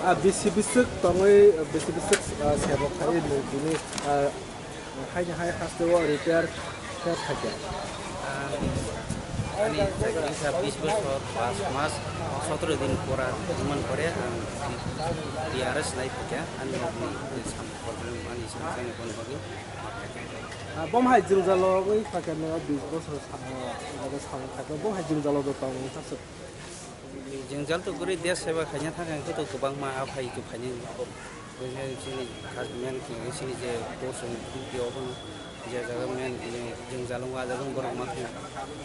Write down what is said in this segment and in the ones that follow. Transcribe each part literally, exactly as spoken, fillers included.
Ah, bisi biswk tongwi, bisi biswk, ah, sebo khai nw bini, ah, haini hai haste o retire khe phaikha. Ang ani chakri wngkha bis bosor pas mas sotoro din pora wngmani pore ang T R S lai phaikha, ani nokni sam problem ani sam jani bon bagwi ma phaikha. Ah, bom hai jwngjalo wi phaikha nw bis bosor sa-, ah, samung khaikha, bom hai jwngjalo do tong wngkha swk. Jwngjal to kwrwi, desh seba khaina thang khe to kwbangma a phai to khainai. Chini khas men chini je post on duty obo no je jaga men jwngjal wng a jaga borok ma thang.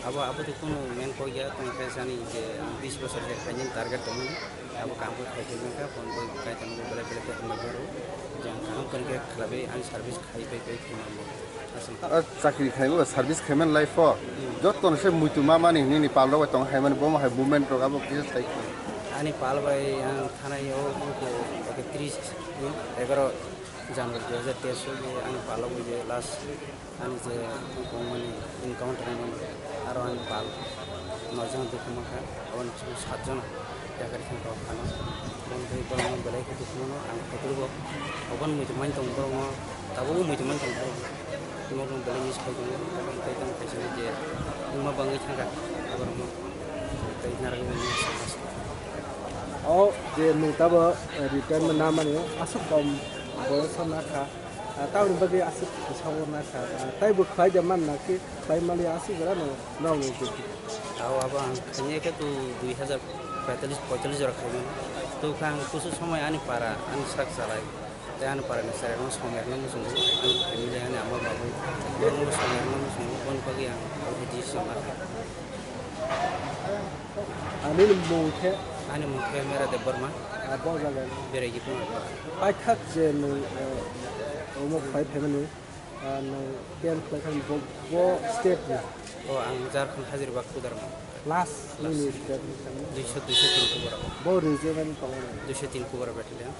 Abo abo to kunu men kok ya tong khe sani je bis bosor je khainai target tongmani. Abo kam khe khai khe kha phone bo kai tong belai belai khe hambai boro. Jang kaham khe khlabai ani service khai pai pai khe. O chakri khaimani ba service khaimani life o joto no se muitu ma mani nini pal rok bai tong khaimani bo hai movement rok abo kisa sai khe. Ani pal bai ang thanai o wngkha ekatris ni egaroh January dui hajar teis o je ani pal o je last ani je wngkha mani encounter wngmani aro ani pal noi jona dukhu mankha aboni bisingo sat jona. Yakari thang rok phano. Boni bagwi borokno belai khe dukhu mano ang khaitwrwgo. Oboni muitu mani tongo borokno, tabukbo muitu mani tongo borokno. Borokno belai miss khai tongo, borokno tei tamo kaisa je wngma bangwi thangkha borokno. Tei narwgwi mano. O je nwng tabo retirement namani aswk kom boyoso nakha. Ah, tamoni bagwi aswk bwskango nakha. Ah, taibo khlai de man na khe khlai mali aswk jora no, no, no, no. Aw, abo ang khainai khe tu dui hajar paitalish, poitalish jora khaimano. Tu kha ang kusu somoi ani para, ani sak chalai. Tei ani para ni chwrai no somer no muchungo, ani family ani ama babu no somer no muchungo, boni bagwi ang abo decision lakha. Ani ni mung khe? Ani mung khe Mera Debbarma. Ah, bo jaga ni? Beraigipung. Paithak je nwng, eh, omo phai phaimani, ah, nwng camp khlai thang bo, bo state ni? O, ang Jharkhand Hazaribagh Kudarma. Last nini state ni thang? Duiso, duiso tin kubura. Bo region ani tongo? Duiso tin kubura battalion.